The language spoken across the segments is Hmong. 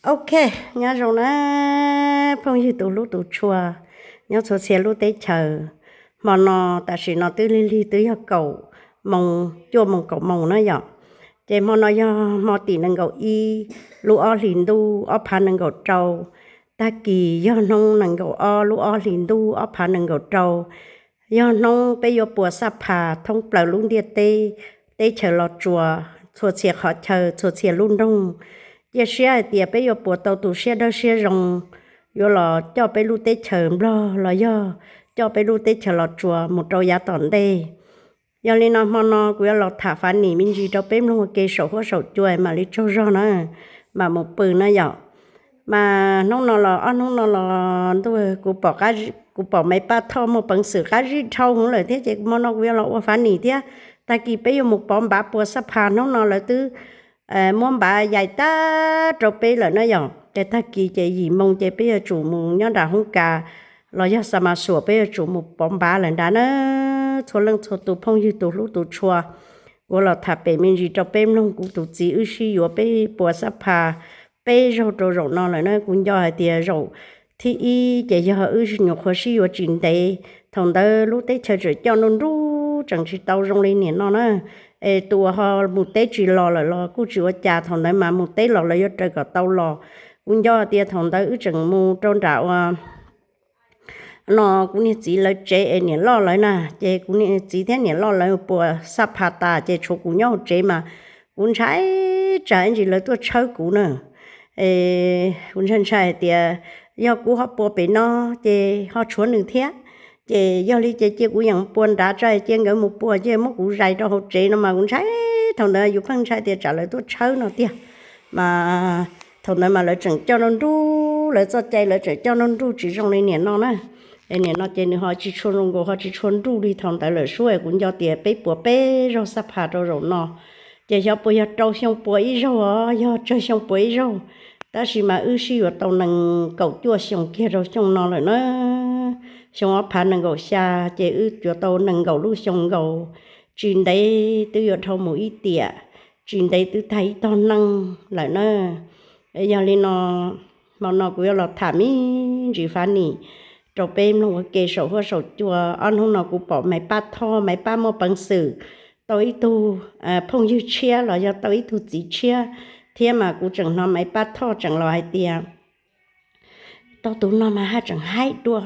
Ok, nyob zoo na phooj ywg tus hlub tus tshua nyob txhua txhia lub teb chaws. Hmo no, tam sim no twb lig lig twb yog kaum moos, cuaj moos kaum moos na yom. Ces hmo no yog hmo tim nees nkaum ib lub ob hlis ntuj ob phav nees nkaum rau, tag kis yog hnub nees nkaum ob lub ob hlis ntuj ob phav nees nkaum rau, yog hnub peb yuav puas xab pha thoob plaws lub ntiaj teb, teb chaws Los Tsuas, txhua txhia qhov chaw, txhua txhia lub nroog. Cia siab hais tias peb yuav puas tau tus siab dawb siab zoo, yuav los coj peb lub teb chaws Nplog los yog coj peb lub teb chaws Los Tsuas mus rau yav tom ntej. Yog li no hmo no kuv yuav los tham fav nim me ntsis rau peb mloog ua ke saum huab saum cua mam li tsaug zog na, mam mus pw na yom. Mas hnub no los ob hnub no los ntuj, kuv pom, kuv pom Maiv Paj Thoj muaj peev xwm qab zib dhau hwv lawm thiab ces hmo no kuv yuav los ua fav nim thiab. Tag kis peb yuav mus pov npav puas xab pha, hnub no lawv twb muab npav yais tag rau peb lawm na yom. Ces tag kis ces yim moo ces peb yuav tsum mus nyob nram hoob kas los yog xa mas suam, peb yuav tsum mus pov npav lawm nrad na. Txhua leej txhua tus phooj ywg tus hlub tus tshua, kuv los tham pem me ntsis rau peb mloog. Kuv tus txiv wb sib yuav peb puas xab pha peb zaug rau zaum no lawm na. Kuv nco hais tias zaum thib ib ces yog wb nyuam qhuav sib yuav tsis ntev, thaum ntawd lub teb chaws tseem coj nruj nruj tseem tsis tau zoo li nim no na. Es tus uas ho mus teb tsis los lawm los kuj tsis ua cas, thaum ntawd mas mus teb los lawv yuav raws kom tau los. Kuv nco tias thaum ntawd wb tseem mus rau nram ua no kuv niag txiv lawv tsev es niam loj lawv na, ces kuv niag txiv thiab niam loj lawv puas xab pha tas ces tshuav kuv nyob hauv tsev mas kuv ntshai tsam ib ntsis lawv tuaj tshawb kuv na. Kuv ntshai ntshai hais tias yog kuv ho pua pem no ces ho tshuav nws thiab. Ces yog li ces cia kuv yeem pua nrad tso, cia nkawd mus pua, cia muab kuv zais rau hauv tsev no mas kuv ntshai. Thaum ntawd yus pheej ntshai tias tsam lawv tuaj tshawb no tiag. Mas thaum ntawd mas lawv tseem coj nruj nruj, lawv txoj cai lawv tseem coj nruj nruj tsis zoo li nim no na. Es nim no ces nws ho tsis tshua zoo nkaus, ho tsis tshua nruj li thaum ntawd lawm sub. Kuv nco tias peb puas peb zaug xab pha rau zaum no, ces xyov puas yog rau xyoo puas ib zaug os, yog tsawg xyoo puas ib zaug. Tab sis mas wb sib yuav tau nees kaum cuaj xyoo kiag rau xyoo no lawm na. Xyoo ob phav nees nkaum xya ces wb yuav tau nees nkaum lub xyoo nkaus. Tsis ntev twb yuav dhau mus ib tiam, tsis ntev twb tag ib tog neej lawm na. Yog li no, hmo no kuv yuav los tham me ntsis fav nim rau peb mloog ua ke saum huab saum cua. Ob hnub no kuv pom Maiv Paj Thoj, Maiv Paj muaj peev xwm tau ib tug phooj ywg tshiab los yog tau ib tug txiv tshiab thiab mas kuv tseem hnov Maiv Paj Thoj tseem los hais tias tau tus no mas haj tseem haib dua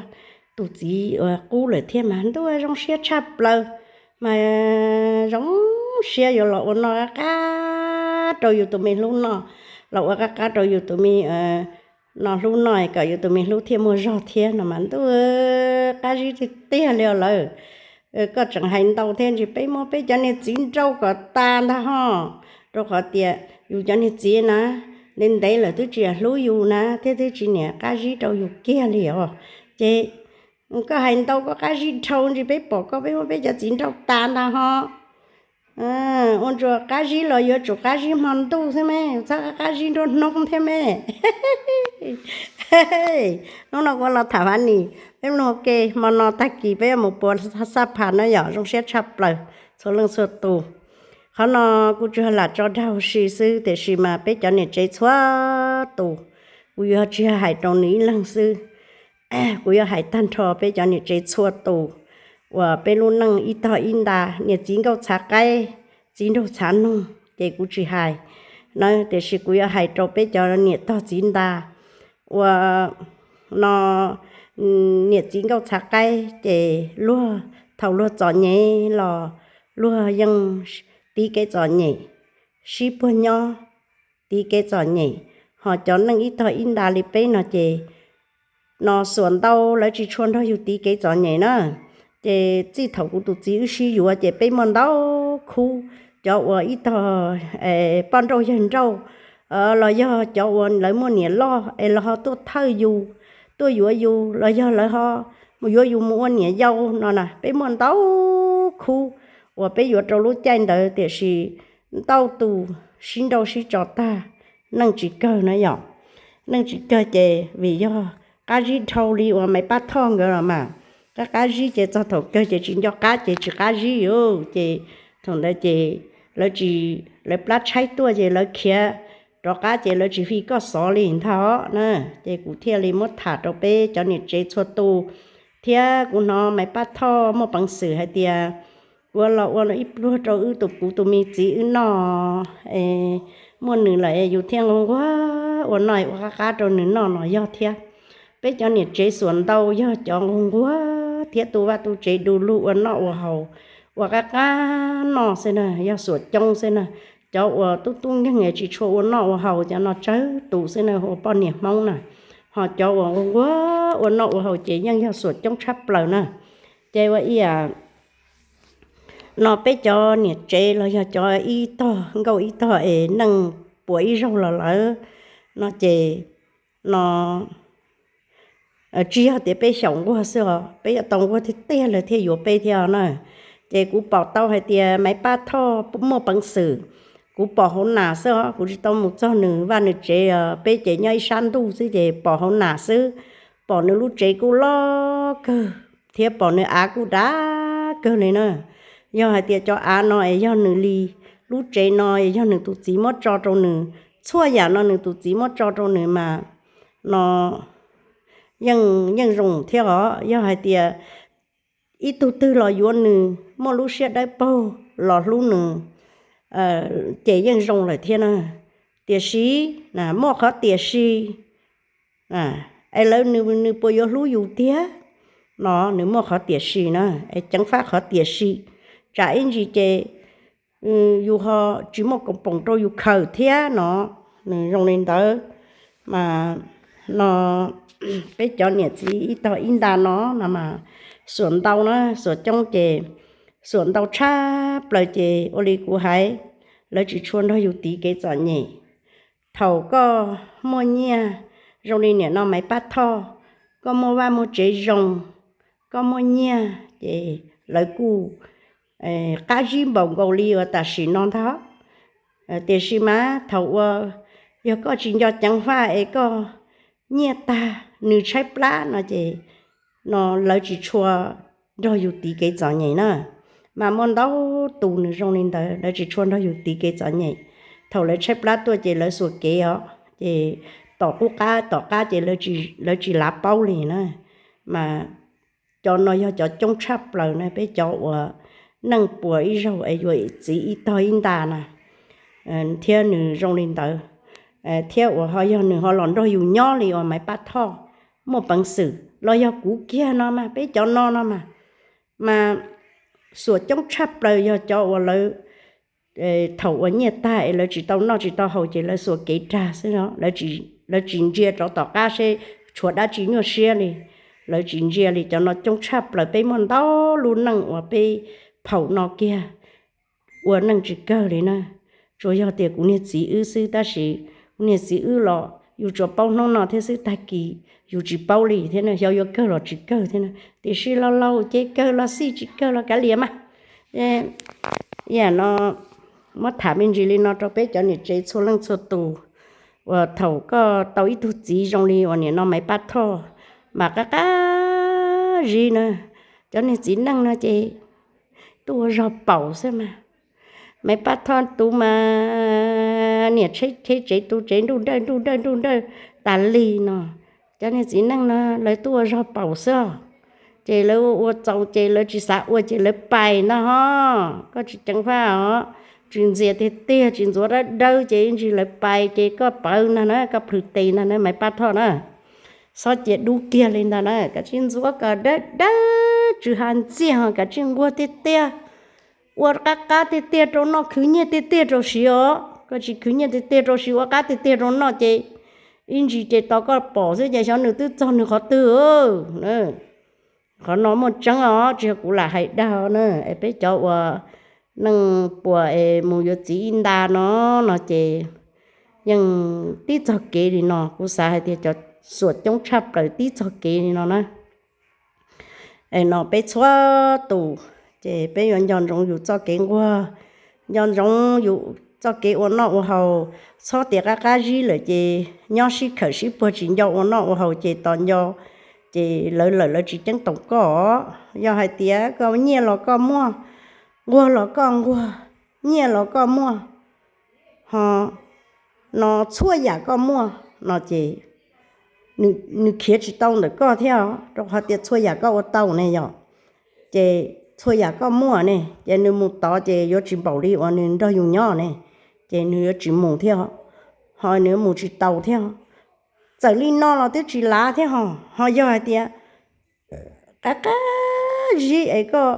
tus txiv uas qub lawm thiab mas ntuj zoo siab tshaj plaws. Mas zoo siab yuav los ua noj qab qab rau yus tus me hlub noj, los ua qab qab rau yus tus me no hlub noj kom yus tus me hlub thiaj muaj zog thiab no mas ntuj qab zib tiag tiag li os lawm. Koj tseem hais ntau thiab ntsis, peb muab peb cov niag txiv nrauj kom tas ntag ho, rau qhov tias yus cov niag txiv na ntev ntev lawm twb tsis hlub yus na thiab twb tsis niam qab zib rau yus kiag li os. Ces koj hais ntau koj qab zib dhau ntsis, peb pom koj peb muab peb cov txiv nrauj tas ntag ho. Ua ntsuas qab zib los yuav tsum qab zib hmo ntuj thiab me, txhob qab zib nruab hnub thiab me. Hnub no kuv los tham fav nim, peb mloog ua ke, hmo no tag kis peb yuav mus pua xab pha na yom, zoo siab tshaj plaws txhua leej txhua tus. Qhov no kuv tsuas lam tso dag huv si xwb tiam sis mas peb cov niam tsev txhua tus, kuv yuav tsis hais rau nws ib leeg xwb. Kuv yuav hais tag nrho peb cov niam tsev txhua tus uas peb lub neej ib tog ib nta, niam txiv nkauj txhav qaib, txiv nraug txhav noog ces kuv tsis hais na, tiam sis kuv yuav hais rau peb cov niam tog txiv nta uas no, niam txiv nkauj txhav qaib ces luag thaum luag txom nyem los luag yeej tiv kev txom nyem, sib puag nyob, tiv kev txom nyem. Ho cov neej ib tog ib nta li peb no ces no xuam ntau lawv tsis tshua nrog yus tiv kev txom nyem na. Ces txij thaum kuv tus txiv wb sib yuav ces peb muaj ntau khub, cov uas ib tog poj nrauj yawg nrauj los yog cov uas lawv muaj niam loj es los ho tuaj thawj yus, tuaj yuav yus los yog lawv ho yuav yus mus ua niam yau no na, peb muaj ntau khub uas peb yuav rau lub caij ntawd tiam sis ntau tus sib nrauj sib tso tag, neej tsis kawg na yom. Neej tsis kawg ces vim yog qab zib dhau li uas Maiv Paj Thoj nkawd los mas, qab qab zib ces txog thaum kawg ces tsis nco qab ces tsis qab zib os. Ces thaum ntawd ces lawv tsis, lawv plab tshaib tuaj ces lawv khiav rov qab ces lawv tsis fi koj xov li ntag os na. Ces kuv thiaj li muab tham rau peb cov niam tsev txhua tus, thiab kuv hnov Maiv Paj Thoj muaj peev xwm hais tias ua los ua ib pluag rau wb tus, kuv tus me txiv wb noj, muaj nws lawm yus thiaj nquag nquag ua noj ua qab qab rau nws noj no yog thiab. Peb cov niam tsev xuas ntau yog cov nquag nquag thiab tu vaj tu tsev du lug ua noj ua haus, ua qab qab noj xwb na, yog xuas coob xwb na. Cov uas tub tub nkeeg tsis tshua ua noj ua haus cov no tsawg tus xwb na, ua poj niam Hmoob na. Ho cov uas nquag nquag ua noj ua haus ces yeej yog xuas coob tshaj plaws na. Ces ua ib yam no peb cov niam tsev los yog cov ib tog nkauj ib tog es neej puas ib zaug los lawm no ces no tsis yog tias peb xyaum nquag xwb os, peb yuav tau nquag tiag tiag lawv thiaj yuav peb thiab na. Ces kuv pom tau hais tias Maiv Paj Thoj muaj peev xwm, kuv pom hauv nas xwb os, kuv tsis tau mus txog nws vaj nws tsev, peb ces nyob ib sab ntuj xwb ces pom hauv nas xwb. Pom nws lub tsev kuj loj kawg thiab pom nws av kuj dav kawg li na. Yog hais tias cov av no es yog nws li, lub tsev no es yog nws tus txiv muab tso rau nws, txhua yam no nws tus txiv muab tso rau nws mas no yeej zoo thiab os. Yog hais tias ib tug twg los yuav nws, muaj lub siab dawb paug los hlub nws ces yeej zoo lawm thiab na. Tiam sis, muaj qhov tiam sis, es lawv, nws puas yuav hlub yus tiag no, nws muaj qhov tiam sis na, es ceev faj qhov tiam sis. Tsam ib ntsis ces yus ho tsis muaj koom poom rau yus khaws thiab no. Nws zoo li ntawd mas no peb cov niam txiv ib tog ib nta no no mas xuas ntau na, xuas coob ces xuas ntau tshaj plaws ces ua li kuv hais, lawv tsis tshua nrog yus tiv kev txom nyem. Thaum koj muaj nyiaj zoo li niam no Maiv Paj Thoj, koj muaj vaj muaj tsev zoo, koj muaj nyiaj ces lawv kuj qab zib npaum nkaus li uas tam sim no ntag. Tiam sis mas thaum uas yog koj tsis nco ceev faj es koj nyiaj tag nws tshaib plab no ces no lawv tsis tshua nrog yus tiv kev txom nyem na. Mas muaj ntau tus nws zoo li ntawd, lawv tsis tshua nrog yus tiv kev txom nyem. Thaum lawv tshaib plab tuaj ces lawv xuas kev os, ces tom qub qab tom qab ces lawv tsis lav paub li na. Mas cov no yog cov coob tshaj plaws na, peb cov uas neej puas ib zaug es yuav txiv ib tog ib nta na, thiab nws zoo li ntawd, thiab uas ho yog nws ho los nrog yus nyob li uas Maiv Paj Thoj muaj peev xwm los yog kuv kiag no mas, peb cov no no mas, mas xuas coob tshaj plaws yog cov uas lawv thaum uas nyiaj tag es lawv tsis tau noj tsis tau haus ces lawv xuas kev rag xwb no, lawv tsis ntsia rov tom qab seb tshuav dab tsi nyuaj siab li, lawv tsis ntsia li. Cov no coob tshaj plaws, peb muaj ntau lub neej uas peb phaum no kiag ua neej tsis kawg li na. Tsuas yog tias kuv niag txiv wb xwb, tab sis kuv niag txiv wb los yus tsuas paub hnub no thiab xwb, tag kis yus tsis paub li thiab na, xyov yuav kawg los tsis kawg thiab na. Tiam sis los laus ces kawg los xij, tsis kawg los kav liam mas. Yam no muab tham me ntsis li no rau peb cov niam tsev txhua leej txhua tus, uas thaum koj tau ib tug txiv zoo li uas niam no Maiv Paj Thoj mas qab qab zib na. Cov niag txiv neej no ces tuaj ua zog paum xwb mas. Maiv Paj Thoj tus mas niam tsheb tsheb tsev tu tsev nruj nrawj nruj nrawj nruj nrawj tas li no. Cov niag txiv neej no lawv tuaj ua zog paum xwb os. Ces lawv ua txaus ces lawv tsis xav ua ces lawv pais ntag ho. Koj tsis ceev faj os, tsis ntxias tiag tiag, tsis ntxuav dawb dawb ces ib ntsis lawv pais ces koj pawv ntag na, koj plhws tes ntag na Maiv Paj Thoj na. Txhob cia dub kiag li ntag na, kav tsij ntxuav kom dawb dawb, tsis ha ntxiag ho kav tsij nquag tiag tiag. Ua qab qab tiag tiag rau noj, khwv nyiaj tiag tiag rau siv os. Koj tsis khwv nyiaj tiag tiag rau siv, ua qab tiag tiag rau noj ces ib ntsis ces tos koj pom xwb ces xyov nws twb txog nws qhov twg. Qhov no muaj tseeb os, tsis yog kuv lam hais dag na. Es peb cov uas neej puas es mus yuav txiv ib nta no, no ces yeej tib txog kev li no, kuv xav hais tias cov xuam coob tshaj plaws tib txog kev li no na. Es no peb txhua tus, ces peb yuav nco ntsoov yus txoj kev nquag, nco ntsoov yus txoj kev ua noj ua haus, txhob tias qab qab zib lawm ces nyob sib khawm sib puag tsis nco ua noj ua haus ces tos nco, ces lawv lawm lawv tsis ceeb toom koj. Yog hais tias koj nyiaj los koj muaj, nquag los koj nquag, nyiaj los koj muaj, ho no txhua yam koj muaj no ces nws khiav tsis tau ntawm koj thiab, rau qhov tias txhua yam koj ua tau ne yom, ces txhua yam koj muaj ne ces nws mus tod ces yuav tsis npaum li uas nws nrog yus nyob ne, ces nws yuav tsis mus thiab, ho nws yuav mus tsis tau thiab. Txawm li no los twb tsis lav thiab ho, ho yog hais tias qab qab zib es koj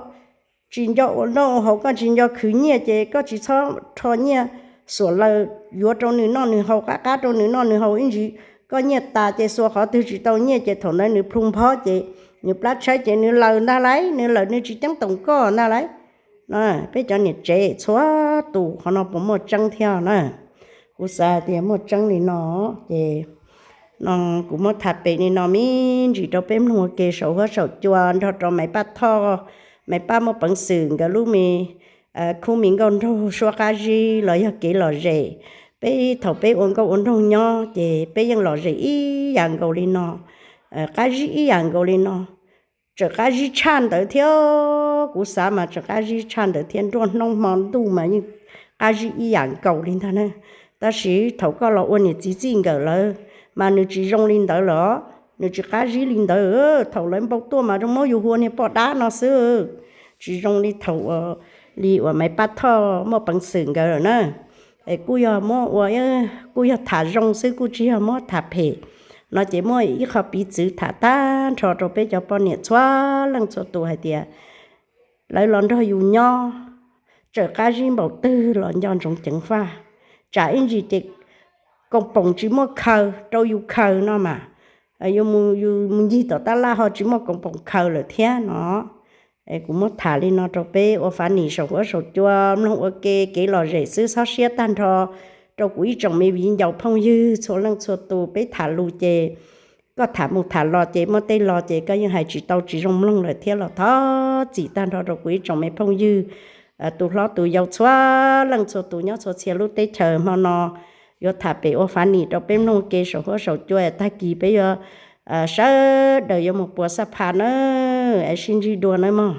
tsis nco ua noj ua haus, koj tsis nco khwv nyiaj ces koj tsis txhob rho nyiaj xuam laws yuav rau nws noj nws haus, qab qab rau nws noj nws haus ib ntsis. Koj nyiaj tas ces xuas qhov twg tsis tau nyiaj ces thaum ntawd nws plhu nphob ces nws plab tshaib ces nws lawm ntag lauj, nws lawm nws tsis ceeb toom koj ntag lauj. Peb cov niam tsev txhua tus qhov no puas muaj tseeb thiab na? Kuv xav tias muaj tseeb li no ces no kuv muab tham pem li no me ntsis rau peb mloog ua ke saum huab saum cua nrog rau Maiv Paj Thoj, Maiv Paj muaj peev xwm nkawd lub me khub me nkauj nraug suab qab zib los yog kev lom zem. Peb thaum peb ua nkauj ua nraug nyob ces peb yeej lom zem ib yam nkaus li no, qab zib ib yam nkaus li no, tseem qab zib tshaj ntawd thiab. Kuv xav mas tseem qab zib tshaj ntawd thiab, nruab hnub hmo ntuj mas yeej qab zib ib yam nkaus li ntag na. Tab sis thaum koj los ua niam txiv txij nkawm lawm mas nws tsis zoo li ntawd los, nws tsis qab zib li ntawd. Thaum lawv npau tuaj mas zoo muab yus hu ua niag poj dab no xwb, tsis zoo li thaum li uas Maiv Paj Thoj muaj peev xwm nkawd lawm na. Es kuj yog muab ua, kuj yog tham zoo xwb, kuj tsis yog muab tham phem. No ces muaj ib qho piv txwv tham tag nrho rau peb cov poj niam txhua leej txhua tus hais tias lawv los nrog yus nyob, tseem qab zib npaum twg los nco ntsoov ceev faj, tsam ib ntsis ces koom poom tsis muaj khaws rau yus khaws no mas, yus mus ncig tom tab laj ho tsis muaj koom poom khaws lawm thiab no. Kuv muab tham li no rau peb ua fav nim saum huab saum cua mloog ua ke kev lom zem xwb, txhob siab tag nrho rau kuv ib tsoom me viv ncaus phooj ywg txhua leej txhua tus. Peb tham lus ces koj tham mus tham los ces muaj tej lo ces koj yeej hais tsis tau tsis zoo mloog lawm thiab los thov txim tag nrho rau kuv ib tsoom me phooj ywg, tus hlob tus yau txhua leej txhua tus nyob txhua txhia lub teb chaws. Hmo no yuav tham pem ua fav nim rau peb mloog ua ke saum huab saum cua, tag kis peb yuav sawv daws yuav mus puas xab pha na, es sib ntsib dua nawb mog.